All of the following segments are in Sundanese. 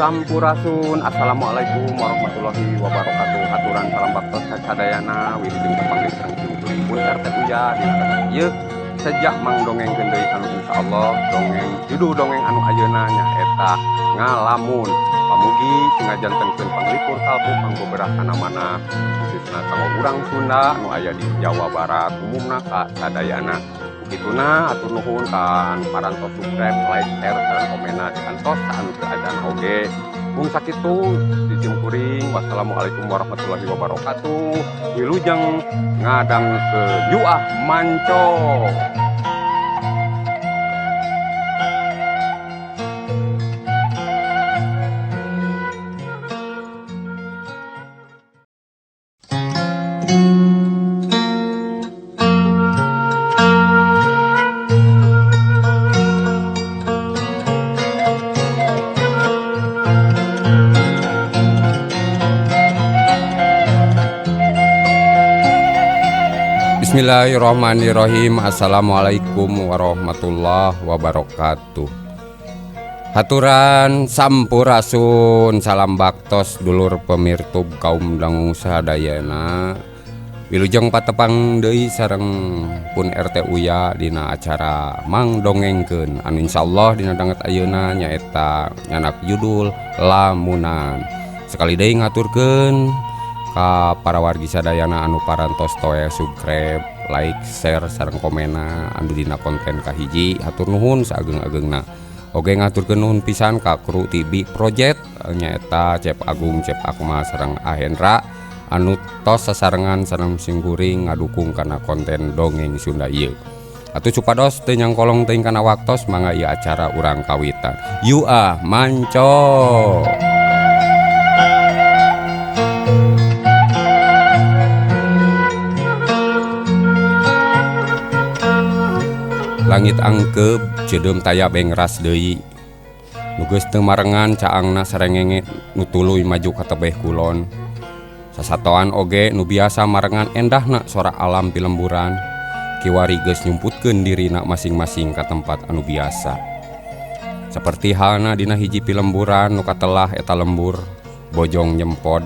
Sampurasun, assalamualaikum warahmatullahi wabarakatuh. Haturan salam baktos sadayana, wilujeng tepang deui sareng simkuring pun RT Uya dina kasih ieu sejak mang dongengkeun deui anu insyaallah dongeng judul dongeng anu ayeuna nyaeta ngalamun. Pamugi sing ngajantenkeun panglipur kalbu kanggo berah kana mana khususna kanggo urang Sunda nu aya di Jawa Barat umumna ka sadayana. Kituna atur nuhun ka anu parantos subscribe, like, share, sareng komenna diantos anu teu acan oge. Mung sakitu di simkuring, wassalamualaikum warahmatullahi wabarakatuh. Wilujeng ngadangukeun Yuah Manco. Bismillahirrahmanirrahim. Assalamualaikum warahmatullahi wabarakatuh. Haturan sampurasun, salam baktos dulur pemirtub kaum dangu sadayana. Wilujeng patepang deui sareng pun RT Uya dina acara Mang Dongengkeun anu insyaallah dina danget ayeuna nyaeta nyanak judul Lamunan. Sekali deui ngaturkeun ka para wargi sadayana anu parantos toel subscribe, like, share sareng komena anu dina konten kahiji. Hatur nuhun saageng-agengna. Oge ngaturkeun nuhun pisan ka kru TV Project nyaeta Cep Agung, Cep Akmal sareng Ahendra anu tos sasarengan sareng simkuring ngadukung kana konten dongeng Sunda ieu. Atuh supados teu nyangkolong teuing kana waktos mangga ieu acara urang kawitan. Yuah Manco. Langit angkeb cedeum taya bengras deui. Nu geus teu marengan caangna sarengenge nu tuluy maju ka tebeh kulon. Sasatoan oge nu biasa marengan endahna sora alam pilemburan. Kiwari geus nyumputkeun dirina masing-masing ka tempat anu biasa. Saperti halna dina hiji pilemburan nu katelah eta lembur bojong nyempod.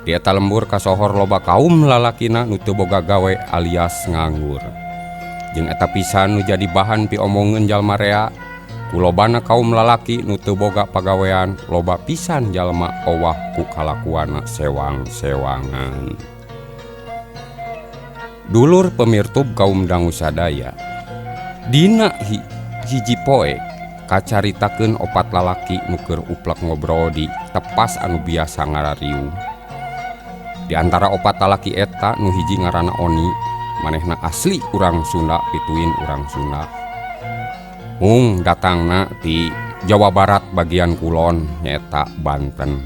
Di eta lembur kasohor loba kaum lalakina nu teu boga gawe alias nganggur. Jeung eta pisan nu jadi bahan piomongeun jalma rea, ku lobana kaum lalaki nu teu boga pagawean, loba pisan jalma owah ku kalakuanna sewang-sewangan. Dulur pemirtub kaum dangu sadaya, dina hiji poe kacaritakeun opat lalaki nu keur uplek ngobrol di tepas anu biasa ngarariung. Di antara opat lalaki eta nu hiji ngaranna Oni, manehna asli urang Sunda pituin urang Sunda. Mung datangna ti Jawa Barat bagian kulon nyaeta Banten.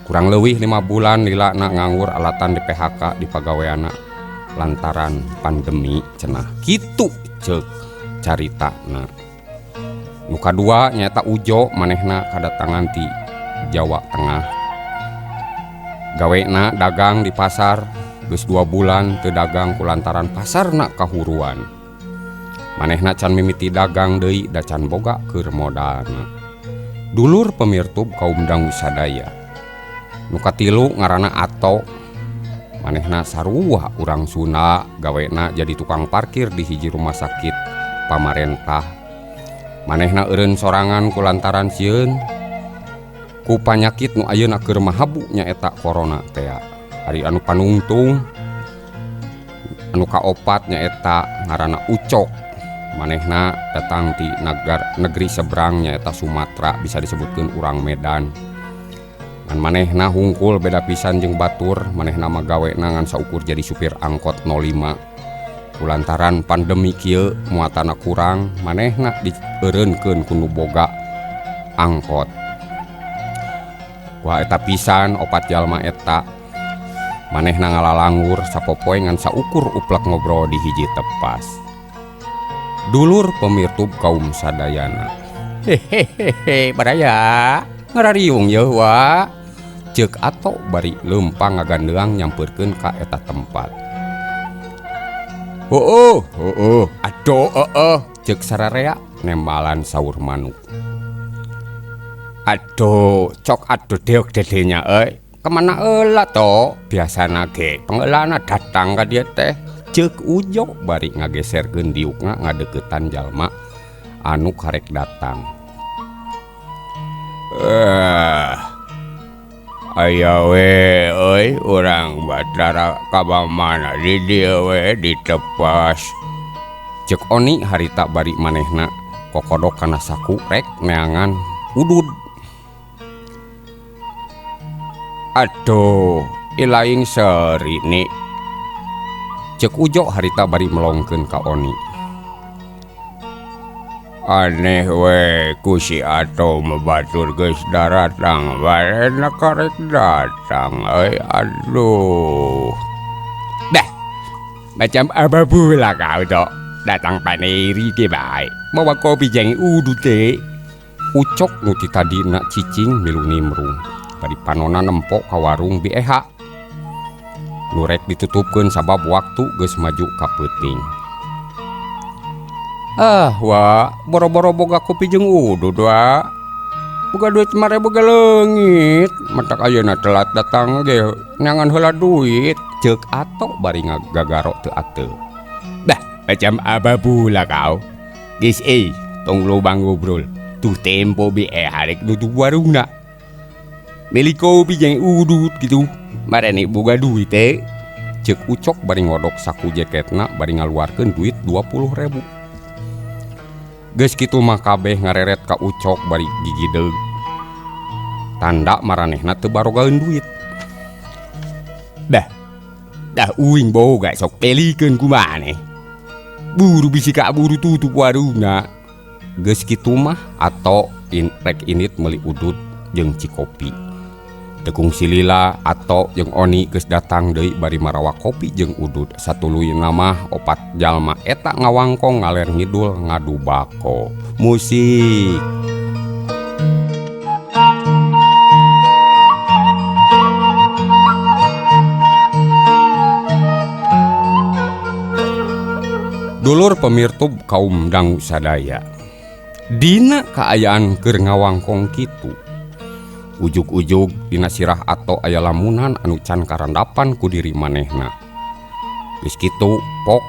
Kurang leuwih 5 bulan lilana nganggur alatan di PHK di pagaweana lantaran pandemi cenah kitu ceuk caritana. Nu kadua nyaeta Ujo, manehna kadatangan ti Jawa Tengah. Gawena dagang di pasar, geus 2 bulan teu dagang kulantaran pasarna kahuruan. Manehna can mimiti dagang deui da can boga keur modalna. Dulur pemirtub kaum dangu sadaya. Nu katilu ngaranna Ato. Manehna sarua urang Sunda, gawena jadi tukang parkir di hiji rumah sakit pamarentah. Manehna eureun sorangan kulantaran sieun ku panyakit nu ayeuna keur mahabu nyaeta corona tea. Ari anu panungtung anu kaopat nyaeta ngaranna Ucok. Manehna datang ti negeri seberang nyaeta Sumatera, bisa disebutkeun urang Medan. Ngan manehna hungkul beda pisan jeung batur, manehna mah gawena ngan saukur jadi supir angkot 05. Kulantaran pandemi kieu muatana kurang, manehna dieureunkeun ku nu boga angkot. Wah eta pisan opat jalma eta. Manehna ngalalanggur sapopoe ngan saukur uplek ngobrol di hiji tepas. Dulur pemirtub kaum sadayana. Hehehe, baraya ngarariung yeuh wa. Ceuk Ato bari leumpang ngagandeang nyampeurkeun ka eta tempat. Heueuh, heueuh, aduh heueuh, ceuk sararea nembalan saur manuk. Aduh, cok aduh deok dedenya euy. Kemana heula to? Biasana ge pengeulana datang ka dieu teh. Ceuk Ujo bari ngageserkeun diukna ngadeukeutan jalma anu karek datang. Aya we euy urang Batara ka mana di dieu we ditepas. Ceuk Oni harita bari manehna kokodok kana saku rek neangan udud. Aduh, ilaing seuri ni. Ceuk Ujo harita bari melongkeun ka Oni. Aneh we ku si Ato mah batur geus daratang barena karek datang euy aduh. Dah, macam apa pula kau tok datang paneri ge bae. Mawa kopi jeung udut teh. Ucok nu ti tadina cicing milu nimrung. Bari panona nempo ka warung BEH. Nu rek ditutupkeun sabab waktu geus maju ka peuting. Ah wa, boro-boro boga kopi jeung udud wa. Boga duit 5.000 ge leungit, matak ayeuna telat datang ge neangan heula duit. Ceuk Ato bari ngagagaro teu ateu. Dah, macam apa pula kau? Geus euy, tong lobang ngobrol. Tuh tempo BEH rek nutup warungna. Meli kopi jeung udut gitu. Marane boga duit teh. Ceuk Ucok bari ngodok saku jaketna bari ngaluarkeun duit 20.000. Geus kitu mah kabeh ngareret ka Ucok bari gigideug. Tanda maranehna teu barogaeun duit. Dah, dah uing boga sok pelikeun ku maneh. Buru bisi ka buru tutup warungna. Geus kitu mah Ato rek init meuli udut jeung cikopi. Tekung silila Ato jeung Oni geus datang deui bari marawa kopi jeung udut. Satuluyna mah opat jalma eta ngawangkong ngaler ngidul ngadu bako. Musik. Dulur pemirtub kaum dangu sadaya. Dina kaayaan keur ngawangkong kitu. Ujug-ujug dina sirah Ato aya lamunan anu can karandapan ku diri manehna. Geus kitu pok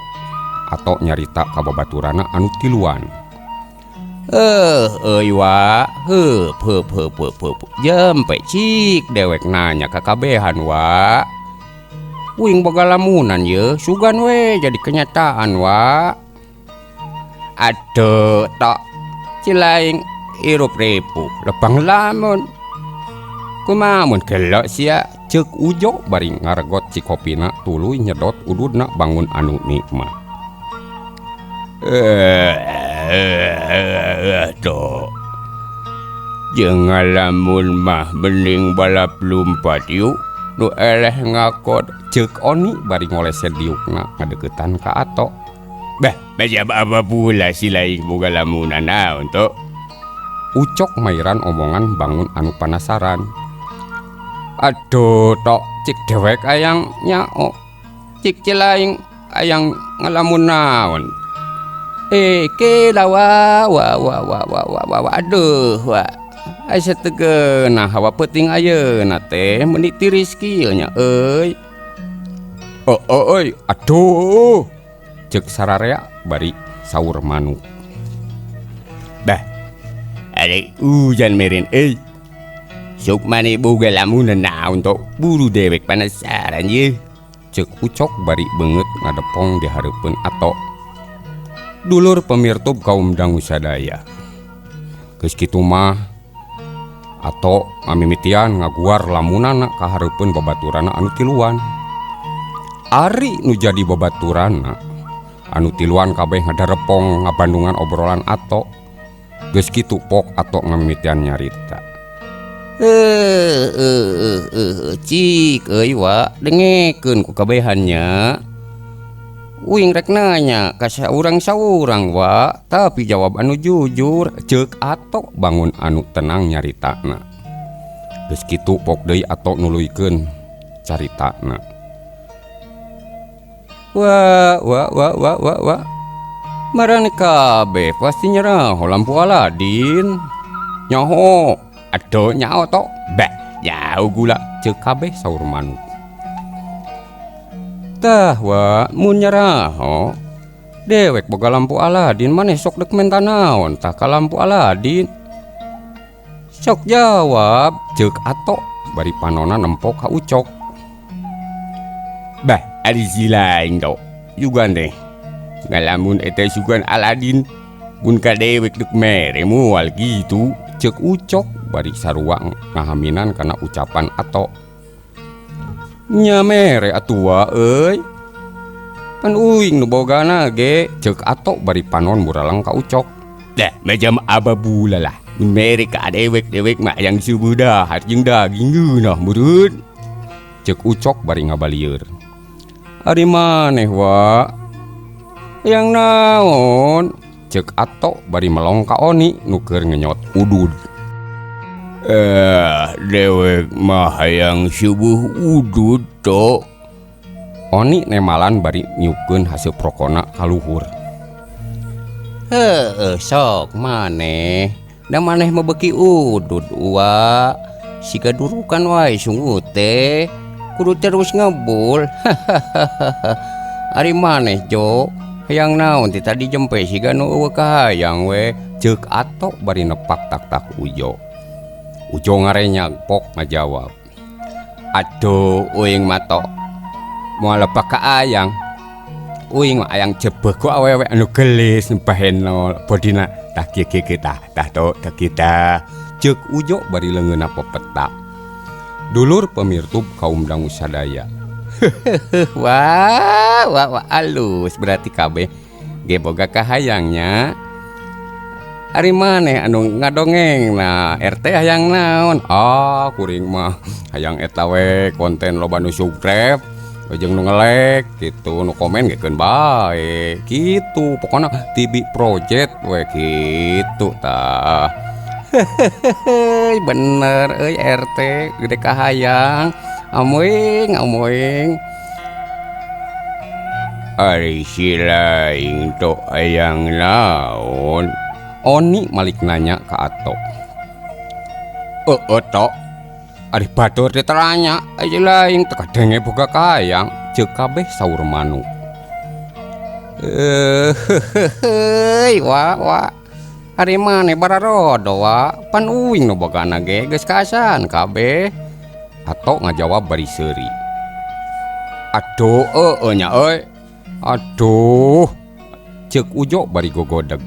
Ato nyarita ka babaturana anu tiluan. Euy wa, heup heup heup heup heup. Jempe cik dewek nanya ka kabehan wa. Uing boga lamunan ye, sugan we jadi kenyataan wa. Aduh tok cilaing irup ripu lebang lamun. Kumaha mun gelok sia ceuk Ujo bari ngaregot cikopina tuluy nyedot ududna bangun anu nikmat. Tok. Jeung ngalamun mah mending balap lumpat yuk. Nu eleh ngakod ceuk Oni bari ngoleser diukna ngadeuketan ka Ato. Bah, macam apa pula si laing boga lamunan naon tok. Ucok mairan omongan bangun anu panasaran. Aduh tok cik dewek ayang nyao. Cik cilaing ayang ngalamun naon. Ke lawa wa wa wa wa wa wa wa aduh wa. Asa teu geunah hawa peuting ayeuna teh meuni tiris kieu nya euy. Oh euy aduh. Ceuk sararea bari saur manuk. Bah. Ari hujan meureun euy. Sok mane boga lamunan naon tok buru dewek panasaran ye. Ceuk Ucok bari beungeut ngadepong di hareupeun Ato. Dulur pemirtub kaum dangu sadaya. Geus kitu mah Ato ngamimitian ngaguar lamunana ka hareupeun babaturana anu tiluan. Ari nu jadi babaturana anu tiluan kabeh ngadarepong ngabandungan obrolan Ato. Geus kitu pok Ato ngamimitian nyarita. Cik euy wa dengekeun ku kabehannya. Uing rek nanya ka saurang-saurang wa, tapi jawab anu jujur. Ceuk Ato bangun anu tenang nyaritana. Geus kitu pok deui Ato nuluykeun caritana. Wa wa wa wa wa wa. Marane kabeh pasti nyeraho lampu Aladin. Nyaho. Aduh nyaho tok. Beh, nyaho gula ceuk kabeh saur manuk. Tah wa mun nyaraho dewek boga lampu Aladin maneh sok dek menta naon tah ka lampu Aladin. Sok jawab ceuk Ato bari panona nempo ka Ucok. Bah ari si lain tok sugan teh ngalamun eta sugan Aladin mun ka dewek dek mere moal kitu ceuk Ucok bari sarua ngahaminan kana ucapan Ato. Nya mere atuh wa euy. Pan uing nu bogana ge ceuk Ato bari panon muraleng ka Ucok. Dah macam ababula lah mun mere ka dewek dewek mah hayang subuh dahar jeung daging geunah meureun ceuk Ucok bari ngabalieur. Ari maneh wa hayang naon ceuk Ato bari melong ka Oni nu keur ngenyot udud. Dewek mah hayang subuh udud tok. Oni nemalan bari niupkeun haseup rokona ka luhur. Heueuh sok maneh da maneh mah beuki udud wa siga durukan wae sungut teh kudu terus ngebul. Ari maneh Jo hayang naon ti tadi jempe siga nu eueuh kahayang we ceuk Ato bari nepak tak-tak Ujo. Ujo ngarenyag pok ngajawab. Aduh uing mah tok moal lepak ka ayang. Uing mah ayang jebeh ku awewe anu gelis bahenol bodina tah kieu kieu tah tah tok tah kita ceuk Ujo bari leungeunna pepetak. Dulur pemirtub kaum dangu sadaya. Wah wah wah alus berarti kabeh ge boga kahayangnya. Ari maneh anu ngadongeng nah RT hayang naon? Ah kuring mah hayang eta we konten loba nu subscribe jeung nu nge-like gitu nu komen ge keun bae kitu pokona TV Project we kitu tah. Bener euy RT gede kahayang amuing amuing. Ari si lain tok hayang naon? Oni malik nanya ka Ato. Heeh tok ari batur teh teranya ari lain teh kadenge boga kahayang ceuk kabeh saur manuk. Wa wa ari maneh bararodo wa pan uing nu bogana ge geus kaasan kabeh. Ato ngajawab bari seuri. Aduh heueuh nya euy. Aduh ceuk Ujo bari gogodeg.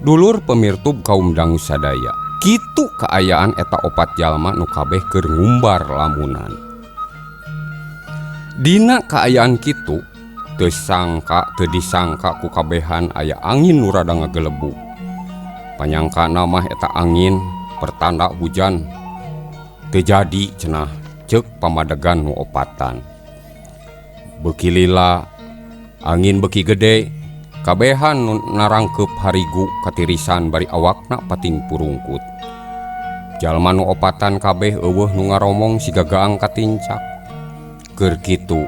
Dulur pemirtub kaum dangu sadaya. Kitu kaayaan eta opat jalma nu kabeh keur ngumbar lamunan. Dina kaayaan kitu teu sangka teu disangka ku kabehan aya angin nu rada ngagelebug. Panyangkana mah eta angin pertanda hujan teu jadi cenah ceuk pamadegan nu opatan. Beuki lila angin beuki gede kabehan nu narangkeup harigu katirisan bari awakna pating purungkut. Jalma nu opatan kabeh eueuh nu ngaromong siga gaang katincak. Keur kitu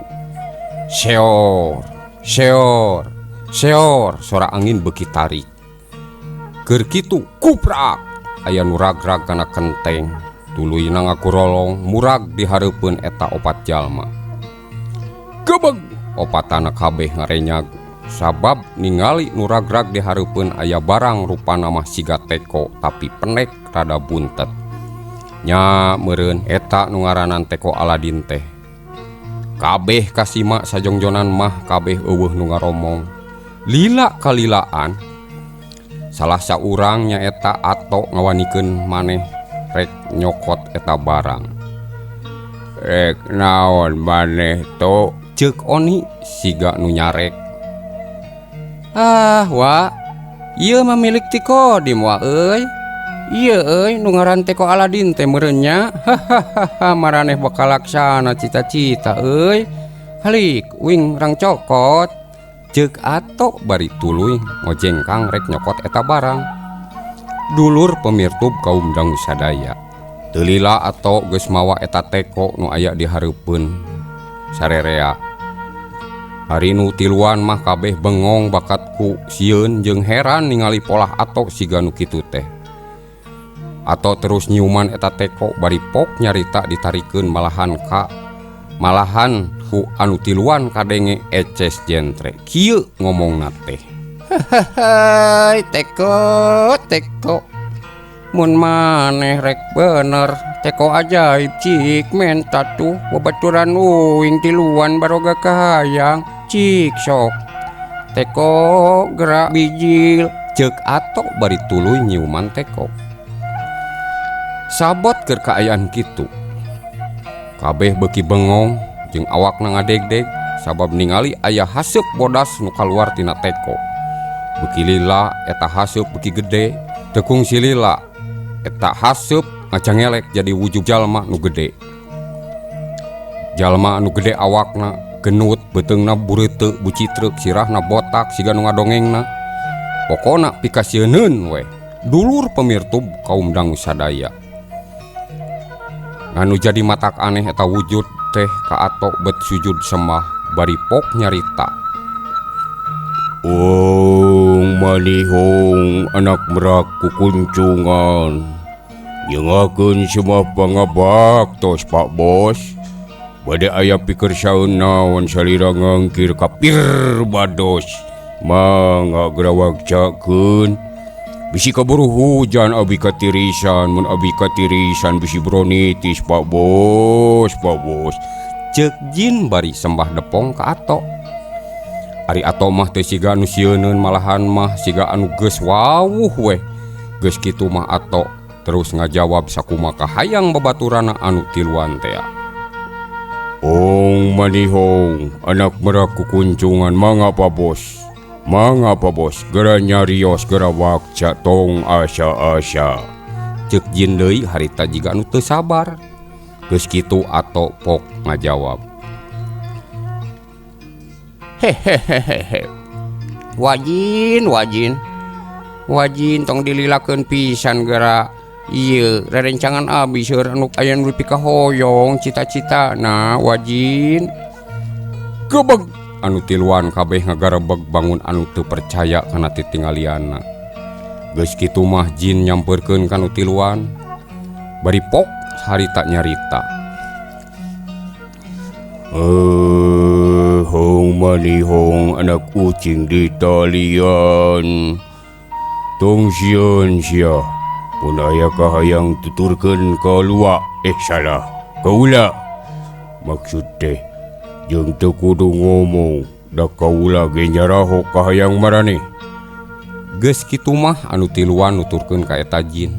seor seor seor sora angin beuki tarik. Keur kitu kuprak aya nu ragrag kana kenteng tuluyna ngagorolong murag di hareupeun eta opat jalma. Gebeg opatana kabeh ngarenyag sabab ningali nu ragrag di hareupeun aya barang rupana mah siga teko tapi penek rada buntet. Nya meureun eta nu ngaranan teko Aladin teh. Kabeh kasima sajongjonan mah kabeh eueuh nu ngaromong. Lila kalilaan salah saurang nyaeta Ato ngawanikeun maneh rek nyokot eta barang. Rek naon maneh to ceuk Oni siga nu nyarek. Ah wa ieu mah milik ti Kodim wa euy. Ieu euy nu ngaran teko Aladin teh meureun nya. Hahaha maraneh bakal laksana cita-cita euy. Halik uing rang cokot. Ceuk Ato bari tuluy ngojengkang rek nyokot eta barang. Dulur pemirtub kaum dangu sadaya. Teu lila Ato geus mawa eta teko nu aya di hareupeun sarerea. Ari nu tiluan mah kabeh bengong bakat ku sieun jeung heran ningali polah Ato siga nu kitu teh. Ato terus nyiuman eta teko bari pok nyarita ditarikeun malahan ka malahan ku anu tiluan kadenge eces jentre. Kieu ngomongna teh. Hehehey teko teko mun maneh rek bener teko ajaib cik menta tuh babaturan uing tiluan baroga kahayang cik sok teko gerak bijil ceuk Ato bari tuluy nyiuman teko. Sabot keur kaayaan kitu. Kabeh beuki bengong jeung awakna ngadegdeg sabab ningali aya haseup bodas nu kaluar tina teko. Beuki lila eta haseup beuki gede, teu kungsi lila eta haseup ngacangelek jadi wujud jalma nu gede. Jalma anu gede awakna genut, beuteungna bureuteu, bucitreuk, sirahna botak siga nu ngadongengna. Pokona pikasieuneun we. Dulur pemirtub kaum dangu sadaya. Anu jadi matak aneh eta wujud teh ka Ato bet sujud sembah bari pok nyarita. Ong manihong anak merak kukuncungan nyengakeun semah pangabaktos Pak Bos. Bade aya pikir saeun naon salira ngangkir kapir bados. Mangga gerawak cakeun. Bisi kaburu hujan abi katirisan, mun abi katirisan bisi bronitis Pak Bos, Pak Bos. Ceuk jin bari sembah depong ka Ato. Ari Ato mah teu siga anu sieuneun malahan mah siga anu geus wawuh weh. Geus kitu mah Ato terus ngajawab sakumaha kahayang babaturana anu tiluan tea. Ong manihong anak merak kukuncungan mangga Pak Bos. Mangga Pak Bos, gera nyarios gera wakca tong asa-asa. Ceuk jin deui harita jiga anu teu sabar. Geus kitu Ato pok ngajawab. Hehehehe. Wajin, wajin. Wajin tong dililakeun pisan gera. Ieu rerencangan abi seueur anu aya nu dipikahoyong cita-citana wajin. Gebeg anu tiluan kabeh ngagarebeg bangun anu teu percaya kana titinggalianna. Geus kitu mah jin nyamperkeun ka nu tiluan. Bari pok harita nyarita. Hong manihong anak kucing di talian. Tong sieun sia. Mun aya kahayang tuturkeun ka luak, salah, kaula. Maksud teh jeung teu kudu ngomong da kaula ge nyaraho kahayang maraneh. Geus kitu mah anu tiluan nuturkeun ka eta jin.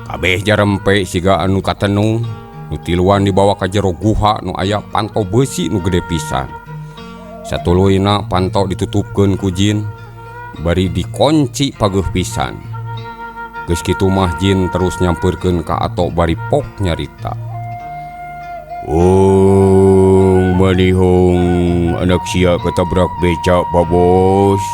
Kabeh jarempe siga anu katenung. Nu tiluan dibawa ka jero guha nu aya panto beusi nu gede pisan. Satuluyna panto ditutupkeun ku jin bari dikonci pageuh pisan. Geus kitu mah jin terus nyampeurkeun ka Ato bari pok nyarita. Ong manihong anak sia ketabrak becak Pak Bos.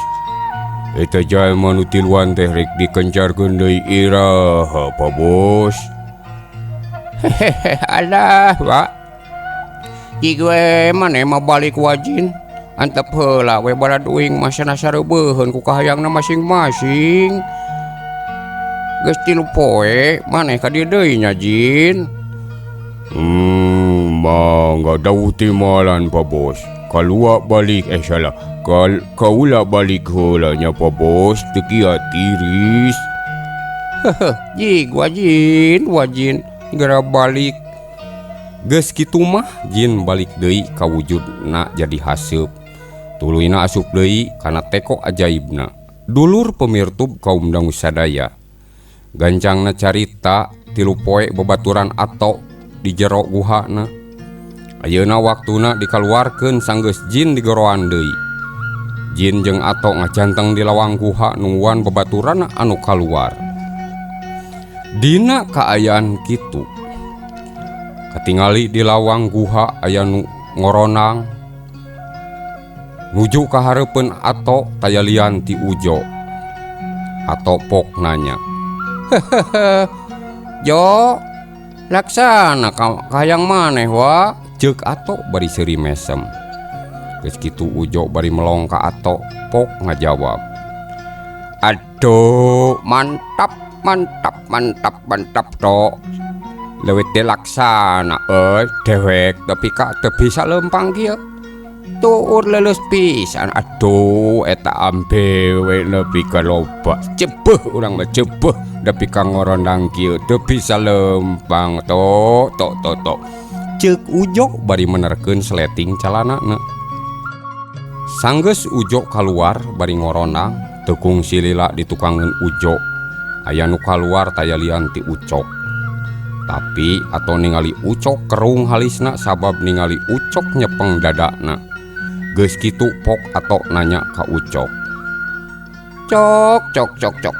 Eta jalma nu tiluan teh rek dikencarkeun deui iraha Pak Bos. Hehehe alah Pak. Jig we maneh mah balik wajin. Antep heula we balad uing mah sana sareubeun ku kahayangna masing-masing. Geus 3 poe maneh ka dieu deui nya jin. Mangga dawuh timalan Pak Bos. Kalua balik salah. Kaula balik heula nya Pak Bos teu kiat tiris. Heuheuh jig wajin wajin geura balik. Geus kitu mah jin balik deui ka wujudna jadi haseup. Tuluyna asup deui kana teko ajaibna. Dulur pemirtub kaum dangu sadaya. Gancangna carita 3 poe babaturan Ato di jero guhana. Ayeuna waktuna dikaluarkeun sanggeus jin digoroan deui. Jin jeung Ato ngacanteng di lawang guha nungguan babaturanna anu kaluar. Dina kaayaan kitu katingali di lawang guha aya nu ngoronang nuju ka hareupeun Ato taya lian ti Ujo. Ato pok nanya. Hehehe Jo laksana kahayang maneh wa. Ceuk Ato bari seuri mesem. Geus kitu Ujo bari melong ka Ato pok ngajawab. Aduh mantap. Mantap mantap mantap tok. Leuwih teh laksana euy dewek tepi ka teu bisa leumpang kieu. Tuur leuleus pisan aduh eta ambe we nepi ka loba. Cebeuh urang mah cebeuh nepi ka ngorondang kieu teu bisa leumpang tok tok tok tok. Ceuk Ujo bari menerkeun sleting calanana. Sanggeus Ujo kaluar bari ngorondang teu kungsi lila ditukangeun Ujo. Aya nu kaluar taya lian ti Ucok. Tapi atau ningali Ucok kerung halisna sabab ningali Ucok nyepeng dadana. Geus kitu pok atau nanya ka Ucok. Cok cok cok cok.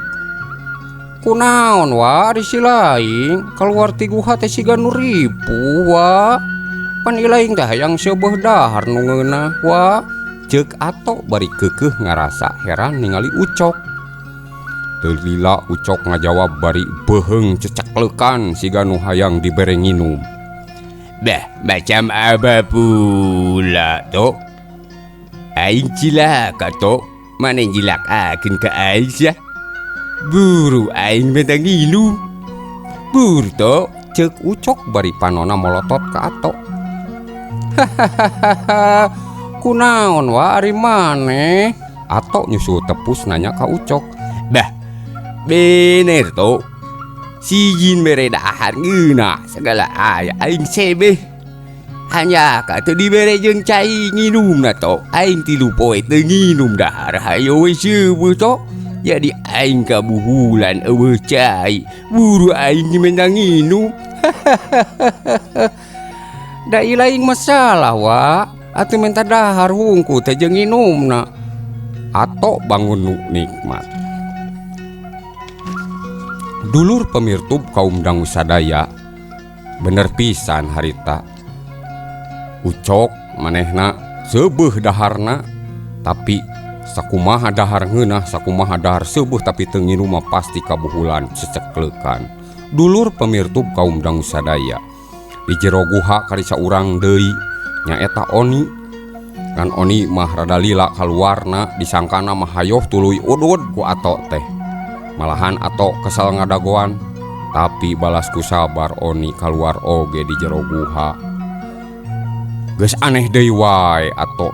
Kunaon wa ari si laing kaluar ti guha teh siga nu ripuh wa. Pan ilaing teh hayang seubeuh dahar nu ngeunah wa. Ceuk Ato bari keukeuh ngarasa heran ningali Ucok. Teu lila Ucok ngajawab bari beuheung cecekleukan siga nu hayang dibere nginum. Bah, macam apa pula tok? Aing cilaka tok. Mana jilakakeun ka aing sia? Buru aing minta nginum. Buru tok. Ceuk Ucok bari panona molotot ka Ato. Hahaha. Kunaon wa ari maneh? Ato nyusul tepus nanya ka Ucok. Bah, bener tok. Sijin bere dahar ngeunah segala aya aing sebeh. Hanya ka teu dibere jeung cai nginumna tok. Aing 3 poe teu nginum dahar hayo we seubeuh tok. Jadi aing kabuhulan eueuh cai. Buru aing minta nginum. Da ilaing masalah wa. Atuh minta dahar hungku teh jeung nginumna. Ato bangun nu nikmat. Dulur pemirtub kaum dangu sadaya, bener pisan harita. Ucok manehna seubeuh daharna, tapi sakumaha dahar ngeunah, sakumaha dahar seubeuh tapi teu nginum mah pasti kabuhulan cecekleukan. Dulur pemirtub kaum dangu sadaya, di jero guha karisa urang deui nyaeta Oni. Ngan Oni mah rada lila kaluarna, disangkana mah hayoh tuluy udud ku Ato teh. Malahan Ato kesal ngadagoan, tapi balas ku sabar Oni kaluar oge di jero guha. Geus aneh deui wae Ato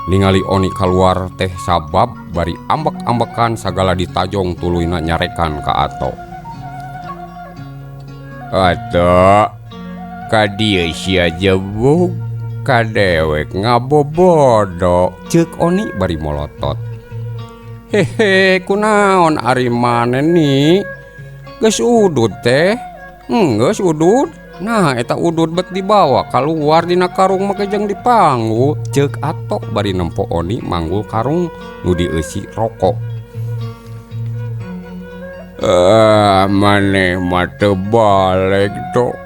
ningali Oni kaluar teh sabab bari ambek-ambekan sagala ditajong tuluyna nyarekan ka Ato. Ato, ka dieu sia jebug, ka dewek ngabobodo, ceuk Oni bari molotot. Hehe, kunaon ari maneh ni? Geus udud teh? Geus udud. Nah, eta udud bet dibawa kaluar dina karung make jeung dipanggul, ceuk Ato bari nempo Oni manggul karung nu dieusi rokok. Maneh mah teu baleg tok.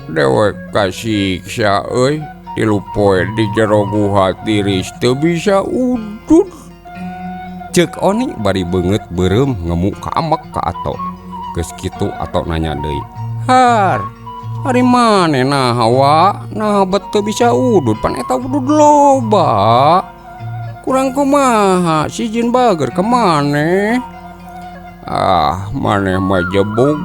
Dewek kasiksa euy, 3 poe di jero guha tiris teu bisa udud. Ceuk Oni bari beungeut beureum ngemu ka ambek ka Ato. Geus kitu Ato nanya deui. Har, ari maneh naha wa? Naha bet teu bisa udud pan eta udud loba. Kurang kumaha sijin bager ka maneh? Ah, maneh mah jebug.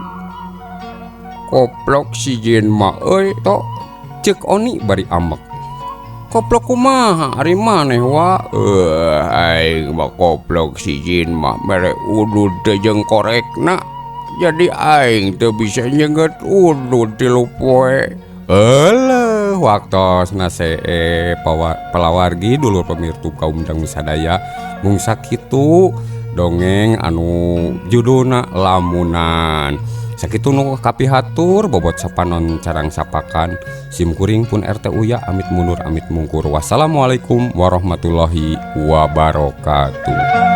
Koplok sijin mah euy tok. Ceuk Oni bari ambek. Koplok kumaha ari maneh wa? Aing mah koplok sijin mah mere udud teh jeung korekna. Jadi aing teu bisa nyeungeut udud 3 poe. Eleuh, waktosna see palawargi dulur pemirtub kaum dangu sadaya mung sakitu dongeng anu judulna Lamunan. Sakitu nu kapihatur bobot sapanon carang sapakan simkuring pun RT Uya amit mundur amit mungkur. Wassalamualaikum warahmatullahi wabarakatuh.